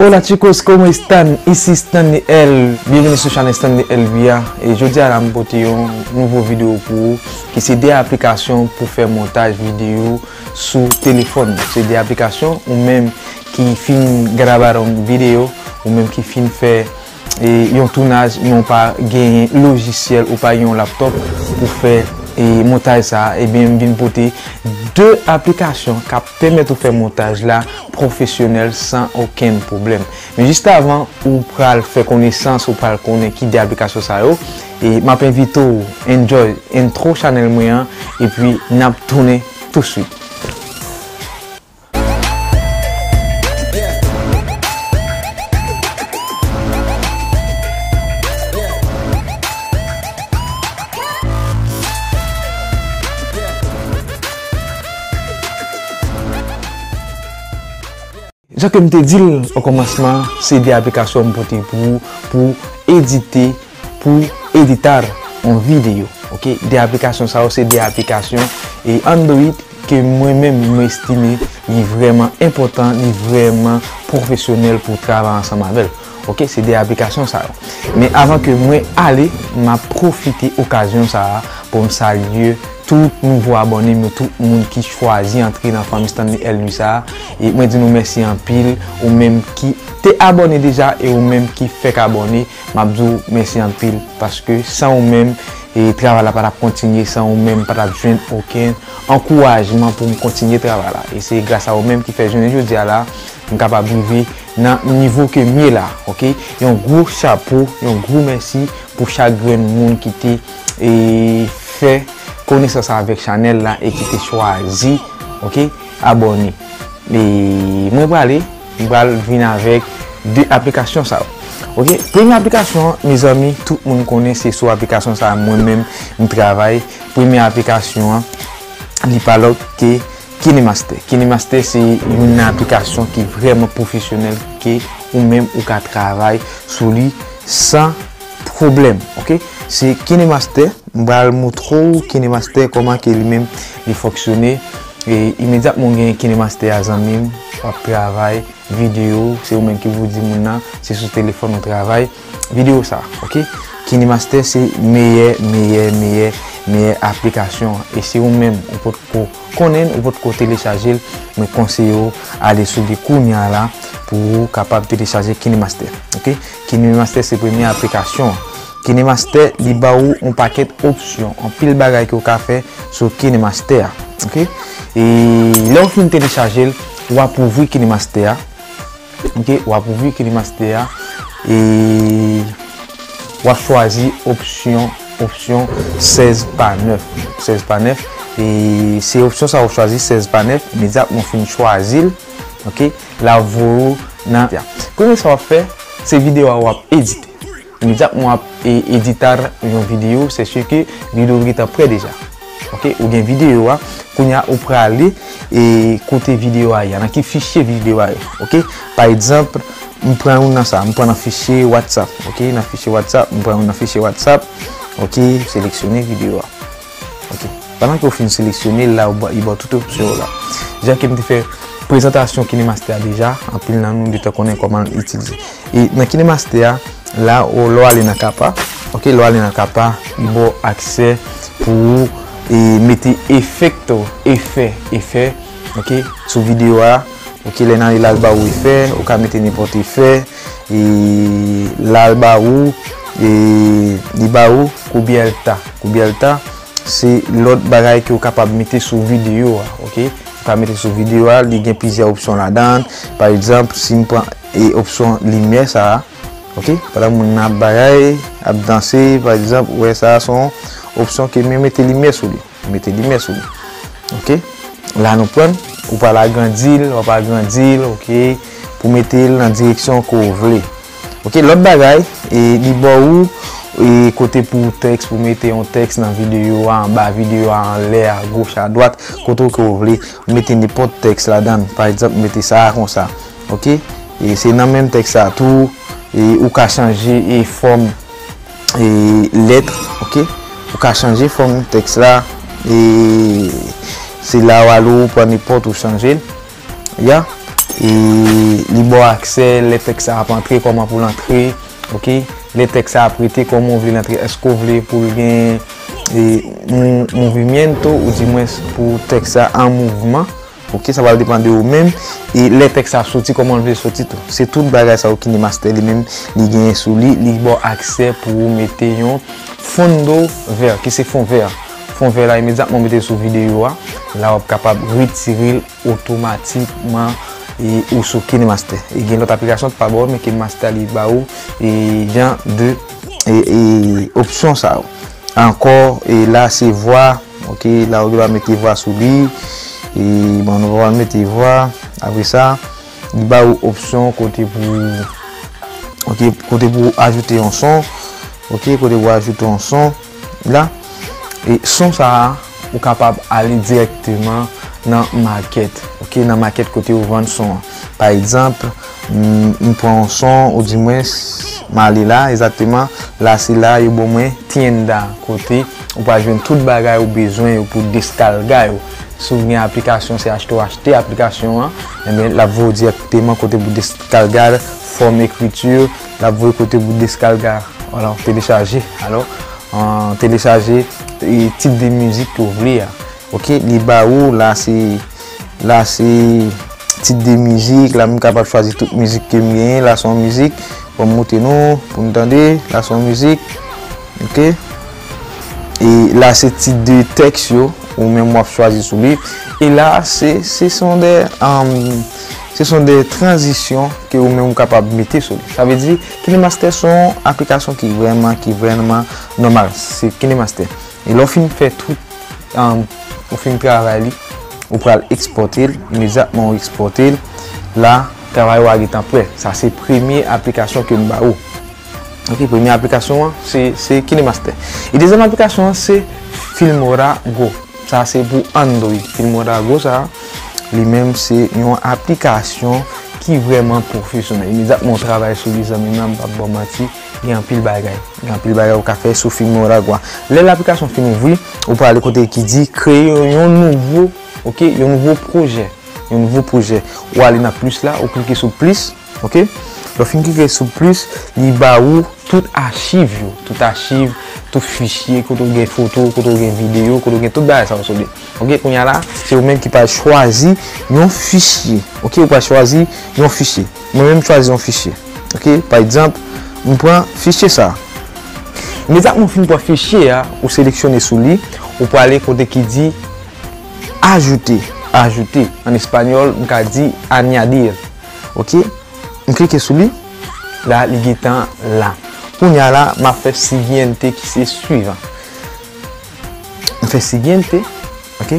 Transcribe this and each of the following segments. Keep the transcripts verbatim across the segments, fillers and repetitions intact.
Hola chicos, ¿cómo están? Isi Stanley L. Byenveni sou chanèl Stanley L V a. E jodi a la m pote yon nouvo videyo pou ou ki se de aplikasyon pou fè montaj videyo sou telefòn. Se de aplikasyon ou menm ki fin grabar yon videyo, ou menm ki fin fè e yon tounaj, men w pa genyen lojisyèl, ou pa gen yon laptòp pou fè e montaj sa a, ebyen m vin pote de aplikasyon k ap pèmèt ou fè montaj la pwofesyonèl san okenn pwoblèm. Men jis avan ou pral fè konesans, ou pral konnen ki de aplikasyon sa yo, e m ap envite w enjoy entwo chanèl mwen an, epi n ap tounen touswit. Jan ke m te di l o kòmansman, se de aplikasyon m pote pou ou, pou edite, pou editar yon videyo. Oke, de aplikasyon sa yo se de aplikasyon e Android ke mwen menm mwen estime li vrèman enpòtan, li vrèman pwofesyonèl pou travay ansanm avè l. Oke, se de aplikasyon sa yo. Men avan ke mwen ale, m ap pwofite okazyon sa a pou m salye tout nouvo abòne m yo, tout moun ki chwazi antre nan fanmi Stanley L V sa a. E mwen di nou mèsi anpil, ou menm ki te abòne deja e ou menm ki fèk abòne, m ap di w mèsi anpil, paske san ou menm, e travay la pa t ap kontinye, san ou menm pa t ap jwenn okenn ankourajman pou m kontinye travay la. E se gras a ou menm ki fè jounen jodi a la, m kapab rive nan nivo ke m ye la, oke? Yon gwo chapo, yon gwo mèsi pou chak grenn moun ki te, e, fè konesans avèk chanèl la e ki te chwazi, oke, abòne. E mwen prale, m pral vin avèk de aplikasyon sa yo. Oke, premye aplikasyon an, mezanmi, tout moun konnen se sou aplikasyon sa a mwen menm m travay. Premye aplikasyon an, li pa lòt ke KineMaster. KineMaster se yon aplikasyon ki vrèman pwofesyonèl ke ou menm ou ka travay sou li san pwoblèm, oke? Se KineMaster, m pral montre w KineMaster kòman ke li menm li fonksyone. E imedyatman w gen KineMaster a, zanmi m, w ap travay videyo, se ou menm ki pou di moun nan, se sou telefòn ou travay videyo sa, oke? KineMaster se meyè, meyè, meyè, meyè aplikasyon an. E si ou menm ou potko konnen l, ou potko telechaje l, mwen konseye w ale sou li kounye a la pou ou kapab telechaje KineMaster, oke? KineMaster se premye aplikasyon an. KineMaster, li ba ou yon pakèt opsyon, anpil bagay ke w ka fè sou KineMaster a, oke? E lè w fin telechaje l, w ap ouvri KineMaster a, oke? W ap ouvri KineMaster a, e w ap chwazi opsyon, opsyon sèz pa nèf, sèz pa nèf, e se opsyon sa w chwazi, sèz pa nèf, imedyatman w fin chwazi l, oke? L ap voye w nan, premye sa w ap fè, se videyo a w ap edite. Imedyatman w ap e, edita yon videyo, se si ke videyo w gentan prè deja. Oke, ou gen videyo a, kounye a ou prale e kote videyo a ye, nan ki fichye videyo a ye. Oke, pa egzanp, m pran youn nan sa, m pran nan fichye WhatsApp. Oke, nan fichye WhatsApp, m pran youn nan fichye WhatsApp. Oke, seleksyone videyo a. Oke. Pandan ke w fin seleksyone, la, ou ba, li ba w tout opsyon yo la. Jan ke m te fè prezantasyon KineMaster a deja, anpil nan nou deja konnen kòman l itilize. E nan KineMaster a, la, ou, lè w ale nan kapa, oke, lè w ale nan kapa, li ba w aksè pou ou, e, mete efekto, efè, efè, oke, sou videyo a, oke, lè n ale la, l ba ou efè, ou ka mete nenpòt efè, e, la, l ba ou, e, li ba ou kubyerta, kubyerta, se lòt bagay ke w kapab mete sou videyo a, oke? Ou ka mete sou videyo a, li gen plizyè opsyon ladan l. Pa egzanp, si m pran, e, opsyon limyè sa a, oke? Pandan moun nan ap bagay, ap danse, pa egzanp, ou wè sa a se yon opsyon ke m mete limyè sou li. Mete limyè sou li. Oke? La nou pran, ou pral agrandi l, w ap agrandi l, oke? Pou mete l nan direksyon ke w vle. Oke, lòt bagay, e, li ba ou, e, kote pou tèks, pou mete yon tèks nan videyo a, anba videyo a, anlè, agoch, adwat, kote ke w vle, mete nenpòt tèks ladan l. Pa egzanp, mete sa a konsa. Oke? E se nan menm tèks la tou, e ou ka chanje, e, fòm, e, lèt, oke? Ou ka chanje fòm tèks la, e se la w ale ou pran nenpòt ou chanje l. Ya. e li ba w aksè lè tèks sa ap antre, kòman pou l antre, ok? Lè tèks sa ap rete, kòman w vle l antre? Èske w vle pou l gen e, mou- movimiento, oudimwens pou tèks sa an mouvman? Ok, sa pral depann de ou menm. E lè tèks sa soti, kòman l vle soti tou. Se tout bagay sa yo KineMaster li menm li genyen sou li, li ba w aksè pou ou mete yon fondo vè, ki se fon vè. Fon vè la, imedyatman w mete l sou videyo a, la w ap kapab retire l otomatikman e ou sou KineMaster. E gen lòt aplikasyon ki pa ba w, men KineMaster li ba ou e jan de e, e opsyon sa yo. Ankò, e la se vwa, ok, la ou dwe mete vwa sou li. E bon, nou pa mete vwa. Apre sa, li ba ou opsyon kote pou, ok, kote pou ajoute yon son, ok, kote pou ajote yon son la. E son sa a, ou kapab ale dirèkteman nan makèt, ok, nan makèt kote yo vann son an. Pa egzanp, m, m pran yon son, oudimwens, m ale la, egzakteman, la se la yo ban mwen tienda, kote ou pral jwenn tout bagay ou bezwen yo pou deskalga yo. Si w gen aplikasyon, se achte w achte aplikasyon an, enben, l ap voye w dirèkteman kote pou deskalga, fòm ekriti, l ap voye kote pou deskalga, alò, telechaje, alò, an telechaje e tit de mizik ke w vle a. Ok, li ba ou, la se, la se tit de mizik, la m kapab chwazi tout mizik ke m genyen, la se yon mizik, bon, m montre nou, pou n tande, la se yon mizik, ok. E la se tit de tèks yo, ou menm w ap chwazi sou li. E la, se, se son de, um, se son de tranzisyon ke ou menm ou kapab mete sou li. Sa vle di, KineMaster se yon aplikasyon ki vrèman, ki vrèman nòmal. Se KineMaster. E lè w fin fè tout, um, ou fin travay li, ou pral ekspòte l, imedyatman ou ekspòte l, la, travay ou a gentan prè. Sa se premye aplikasyon ke m ba ou. Ok, premye aplikasyon an, se, se KineMaster. E dezyèm aplikasyon an, se Filmora Go. Sa se pou Android. Filmora Go sa, li menm se yon aplikasyon ki vrèman pwofesyonèl. Imedyatman ou travay sou li, zanmi m, m p ap ba w manti, gen anpil bagay. Gen anpil bagay ou ka fè sou Filmora Go a. Lè laplikasyon fin ouvri, ou prale kote ki di kreye yon nouvo, ok, yon nouvo pwojè. Yon nouvo pwojè. Ou ale nan plis la, ou klike sou plis, ok? Lè w fin klike sou plis, li ba ou tout achiv yo, tout achiv, tout fichye, kote w gen foto, kote w gen videyo, kote w gen tout bagay sa yo sou li. Ok, kounye a la, se ou menm ki pral chwazi yon fichye. Ok, ou pral chwazi yon fichye. Mwen menm, m chwazi yon fichye. Ok, pa egzanp, m pran fichye sa. Imedyatman w fin pran fichye a, ou seleksyone sou li, ou prale kote ki di ajoute, ajoute. An espanyòl, m ka di añadir. Ok, m klike sou li. La, li gentan la. Kounye a la, m ap fè siguiente ki se swivan. M fè siguiente, ok?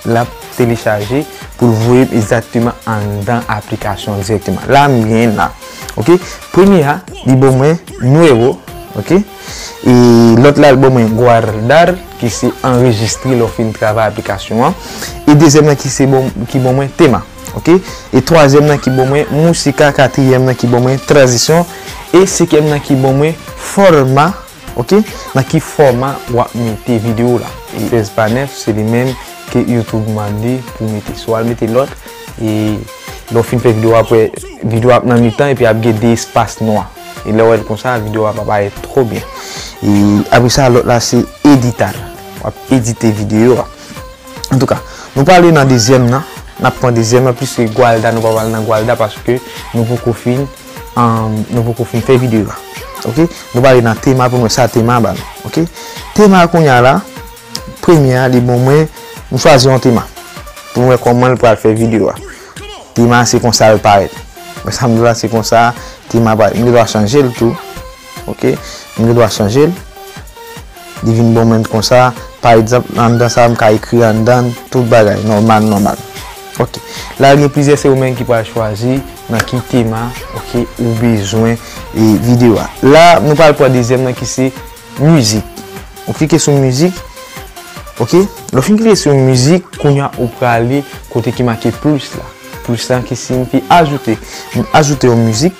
L ap telechaje pou l voye m egzakteman anndan aplikasyon an dirèkteman. La, m genyen l la. Ok? Premye a, li ban mwen nuevo, ok? E lòt la, li ban mwen guardar, ki se anrejistre lè w fin travay aplikasyon an. E dezyèm nan ki se bon, ki ban mwen tema, ok? E twazyèm nan ki ban mwen música, katriyèm nan ki ban mwen tranzisyon, e senkyèm nan ki ban mwen forma, ok? Nan ki fòma w ap mete videyo w la. E sèz pa nèf, se li menm ke YouTube mande pou mete. Si w al mete lòt, e lè w fin fè videyo a, apre videyo a ap nan mitan, epi ap gen de espas nwa. E lè w wè l konsa, videyo a pa parèt twò byen. E apre sa, lòt la se editar. W ap edite videyo a. Antouka, nou prale nan dezyèm nan. N ap pran dezyèm nan, piske Gualda, nou pa pral nan Gualda, paske nou poko fin, um, nou poko fin fè videyo a. Ok? Nou prale nan tema pou nou wè sa tema a ba nou. Ok? Tema a kounye a la, premye a, li ban mwen, m chwazi yon tema. Pou m wè kòman l pral fè videyo a. Tema a se konsa l parèt. Wè sa m di la, se konsa tema a parèt. M gen dwa chanje l tou. Ok? M gen dwa chanje l. Li vin ban mwen konsa. Pa egzanp, anndan sa, m ka ekri anndan tout bagay. Nòmal, nòmal. Ok. La, gen plizyè, se ou menm ki pral chwazi nan ki tema, ok, ou bezwen e videyo a. La, nou pral pran dezyèm nan ki se mizik. Ou klike sou mizik. Ok? Lè w fin klike sou mizik, kounye a ou prale kote ki make plis la. Plis la ki siyifi ajoute. M ajoute yon mizik.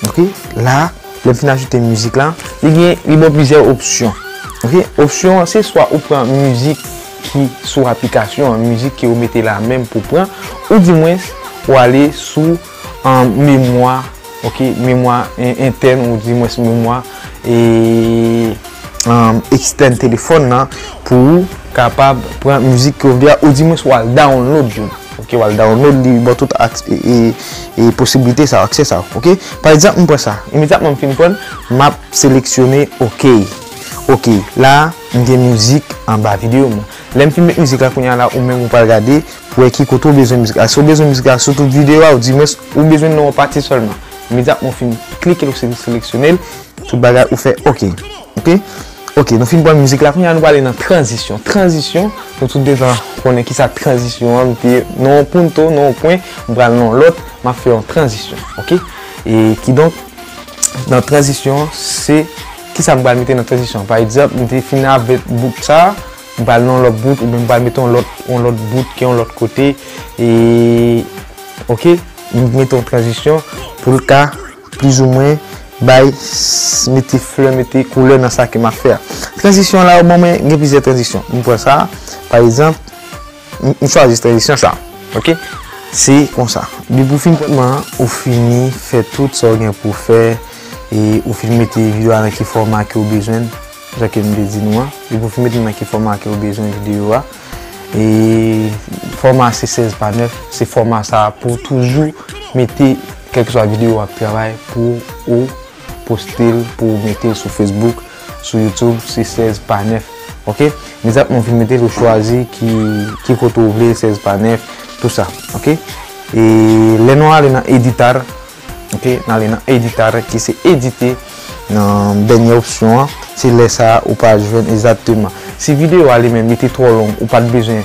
Ok? La, lè m fin ajoute mizik la, li gen, li ba w plizyè opsyon. Ok? Opsyon an, se swa ou pran mizik ki sou aplikasyon an, mizik ke ou mete la menm pou pran, oudimwens, ou ale sou an memwa, ok, memwa en- entèn, ou di mwens memwa e an ekstèn telefòn nan, pou ou kapab pran mizik ke w vle a, ou di mwens w al download youn. Ok, w al download li, ba w tout ak- e, e, e posiblite sa, aksè sa, ok. Pa egzanp, m pran sa. Imedyatman m fin pran, m ap seleksyone, ok. Ok, la, m gen mizik anba videyo m. Lè m fin met mizik la, kounye a la, ou menm ou pral gade pou wè ki kote w bezwen mizik la. Si w bezwen mizik la sou tout videyo a, ou di mwens ou bezwen nan yon pati sèlman. Imedyatman w fin klike l, ou se- seleksyone l, tout bagay ou fè ok. Ok? Ok, nou fin pran mizik la, kounye a nou prale nan tranzisyon. Tranzisyon, nou tout deja konnen kisa tranzisyon an, m te nan yon punto, nan yon pwen, m pral nan yon lòt, m ap fè yon tranzisyon. Ok? E kidonk, nan tranzisyon, se kisa m pral mete nan tranzisyon. Pa egzanp, m te fin avèk bout sa, m pral nan yon lòt bout, oubyen m pral mete yon lòt, yon lòt bout ki yon lòt kote. E, ok, m mete yon tranzisyon pou l ka plizoumwen bay, s- mete flè, mete koulè nan sa ke m ap fè a. Tranzisyon la, bon, mwen gen plizyè tranzisyon. M pran sa, pa egzanp, m m chwazi tranzisyon sa. Ok? Se konsa. Depi w fin pran an, ou fini fè tout sa w gen pou w fè, e ou fin mete videyo a nan ki fòma ke w bezwen l, jan ke m te di nou an. Depi w fin mete nan ki fòma ke w bezwen videyo a. E fòma se sèz pa nèf, se fòma sa a pou w toujou mete kèlkeswa videyo w ap travay pou ou poste l, pou w mete l sou Facebook, sou YouTube, se sèz pa nèf. Ok? Imedyatman w fin mete l, ou chwazi ki, ki kote w vle, sèz pa nèf, tout sa. Ok? E lè nou ale nan editar, ok, n ale nan editar ki se edite, nan dènye opsyon an, se lè sa a ou pral jwenn egzakteman. Si videyo a li menm li te twò long, ou pa t bezwen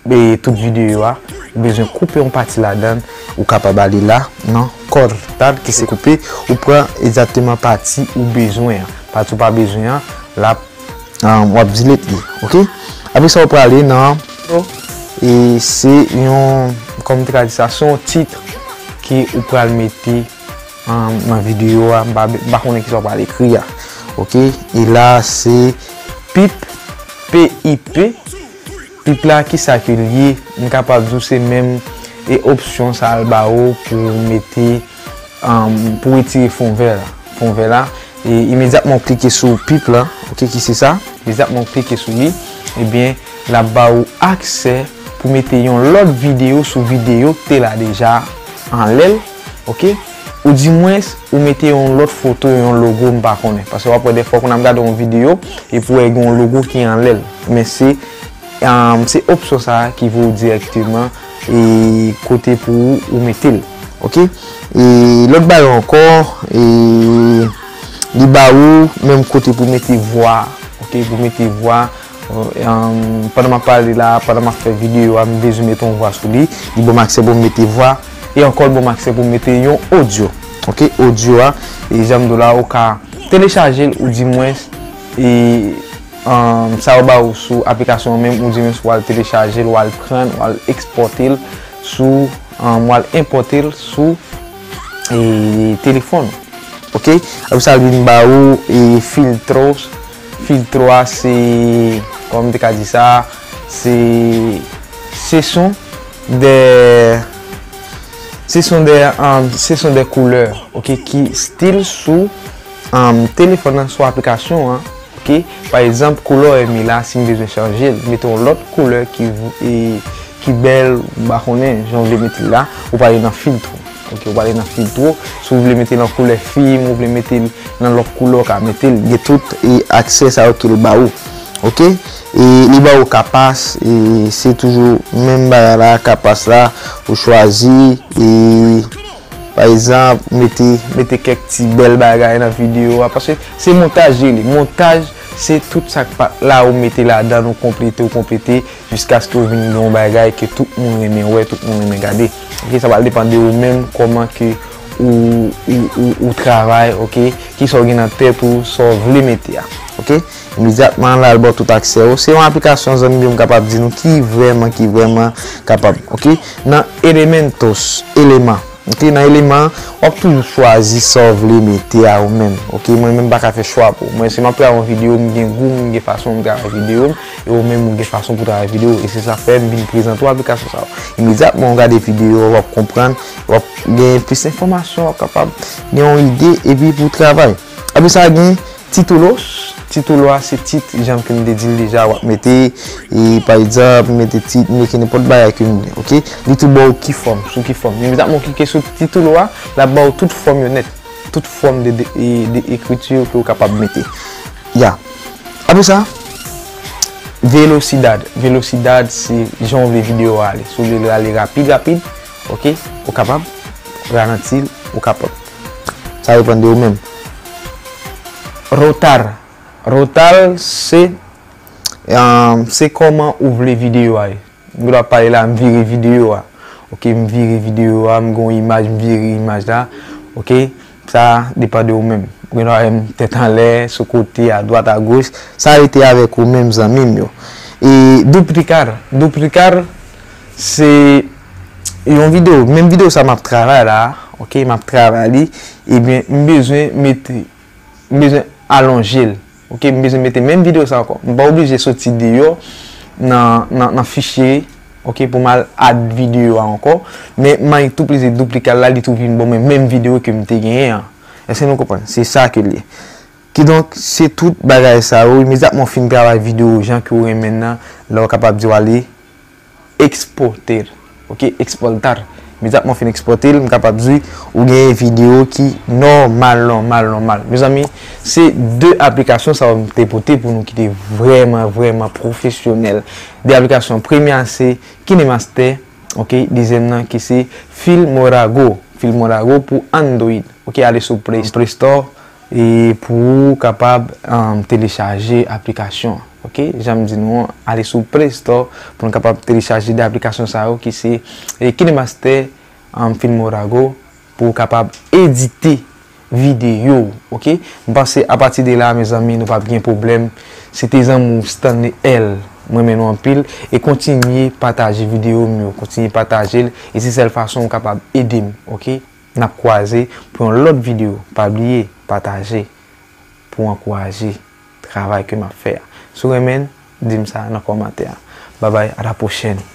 e tout videyo a, ou bezwen koupe yon pati ladan l, ou kapab ale la, nan cortar, ki se koupe, ou pran egzakteman pati ou bezwen an. Pati ou pa bezwen an, l ap, um, w ap delete li, ok? Apre sa, ou prale nan, e se yon, kòman m te ka di sa, se yon tit ke ou pral mete, um, nan videyo a, m pa, m pa konnen kisa w pral ekri a, ok? E la, se pip, P I P, Pip la, kisa ke l ye? M kapab di w se menm e opsyon sa a l ba ou pou w mete, um, pou w retire fon vè la. Fon vè la. E imedyatman w klike sou pip la, ok, ki se sa. Imedyatman w klike sou li, ebyen, l ap ba ou aksè pou mete yon lòt videyo sou videyo k te la deja anlè l, ok? Ou di mwens, ou mete yon lòt foto, yon logo, m pa konnen. Paske w ap wè dèfwa, kounye a m gade yon videyo, epi w wè gen yon logo ki anlè l. Men se, um, se opsyon sa a ki voye w dirèkteman e kote pou ou, ou mete l. Ok? E lòt bagay ankò, e li ba ou menm kote pou mete vwa. Ok? Pou mete vwa. Um, pandan m ap pale la, pandan m ap fè videyo a, m bezwen mete yon vwa sou li. Li ban m aksè pou m mete vwa. E ankò, l ban m aksè pou m mete yon odyo. Ok? Odyo a, e jan m di w la, ou ka telechaje l, ou di mwens, e, um, sa yo ba ou sou aplikasyon an menm, ou di mwens, w al telechaje l, w al pran l, w al ekspòte l sou, um, w al enpòte l sou, e, telefòn ou. Ok? Apre sa, l vin ba ou, e, filtros. Filtro a, se, kòman m te ka di sa, se, se son de, se son de, um, se son de koulè, ok, ki still sou, um, telefòn nan, sou aplikasyon an, ok? Pa egzanp, koulè w renmen la, si m bezwen chanje l, mete yon lòt koulè ki, e, ki bèl, m pa konnen, jan w vle mete l la, ou prale nan filtro. Ok, ou prale nan filtro. Si w vle mete l an koulè fim, ou vle mete l nan lòt koulè, w ka mete l. Gen tout, e, aksè sa yo ke l ba ou. Ok? E li ba ou kapas, e se toujou menm bagay la, kapas la, ou chwazi, e pa egzanp, mete, mete kèk ti bèl bagay nan videyo a, paske se montaj li ye. Montaj, se tout sa k pa t la, ou mete ladan l, ou konplete, ou konplete, jiskaske w vin gen yon bagay ke tout moun renmen wè, tout moun renmen gade. Ok, sa pral depann de ou menm, kòman ke ou, ou, ou, ou travay, ok, kisa w gen nan tèt ou, sa w vle mete a. Ok, imedyatman, l al ba w tout aksè yo. Se yon aplikasyon, zanmi yo, m kapab di nou ki vrèman, ki vrèman kapab, ok. Nan Elementos, eleman, Ok, nan eleman, w ap toujou chwazi sa w vle mete a ou menm. Ok, mwen menm m pa ka fè chwa pou ou. Mwen, si m ap travay yon videyo, m gen gou m, m gen fason m travay videyo m, e ou menm ou gen fason pou travay videyo w, e se sa fè m vin prezante w aplikasyon sa yo. Imedyatman w gade videyo a, w ap konprann, w ap gen plis enfòmasyon, w ap kapab gen yon ide, epi pou w travay. Apre sa, gen titulos. Titulo a se tit, jan ke m te di l deja, w ap mete, e, pa egzanp, m mete tit, m mete nenpòt bagay ke m vle, ok? Li tou ba w ki fòm, sou ki fòm. Imedyatman w klike sou titulo a, l ap ba w tout fòm yo nèt. Tout fòm de, de, e, de ekriti ke w kapab mete. Ya. Apre sa, velosidad. Velosidad se jan w vle videyo a ale. Si w vle l ale rapid, rapid, ok, ou kapab ralanti l, ou kapab. Sa depann de ou menm. Rotar. Rotar se, um, se kòman ou vle videyo a ye. M gen dwa pale la, m vire videyo a. Ok, m vire videyo a, m gen yon imaj, m vire imaj la. Ok, sa depann de ou menm. Ou gen dwa wè m tèt anlè, sou kote, adwat, agoch. Sa rete avèk ou menm, zanmi m yo. E duplicar. Duplicar, se yon videyo. Menm videyo sa m ap travay la, ok, m ap travay li. Ebyen, m bezwen mete, m bezwen alonje l. Ok, m bezwen mete menm videyo sa ankò. M pa oblije soti deyò nan, nan, nan fichye, ok, pou m al add videyo a ankò. Men m tou pleze duplica l la, li tou vin ban mwen menm videyo ke m te genyen an. Èske nou konprann? Se sa ke l ye. Kidonk, se tout bagay sa yo, imedyatman w fin travay videyo jan ke w renmen nan, la w kapab di w ale ekspòte l. Ok, exportar. Imedyatman w fin ekspòte l, m kapab di ou gen videyo ki nòmal, nòmal, nòmal. Mezanmi, se de aplikasyon sa yo m te pote pou nou ki te vrèman, vrèman pwofesyonèl. De aplikasyon, premye a se KineMaster, ok, dezyèm nan ki se Filmorago. Filmorago pou Android. Ok, ale sou Play, Play Store e pou ou kapab, um, telechaje aplikasyon. Ok, jan m di nou an, ale sou Play Store pou nou kapab telechaje de aplikasyon sa yo ki se, e, KineMaster, um, Filmorago pou ou kapab edite videyo w. Ok, m panse apati de la, mezanmi, nou p ap gen pwoblèm. Se te zanmi w Stanley L. Mwen renmen nou anpil e kontinye pataje videyo m yo, kontinye pataje l e se sèl fason ou kapab ede m. Ok, n ap kwaze pou yon lòt videyo. Pa bliye pataje pou ankouraje travay ke m ap fè a. Si w renmen l, di m sa nan kòmantè a. Babay, à la prochaine.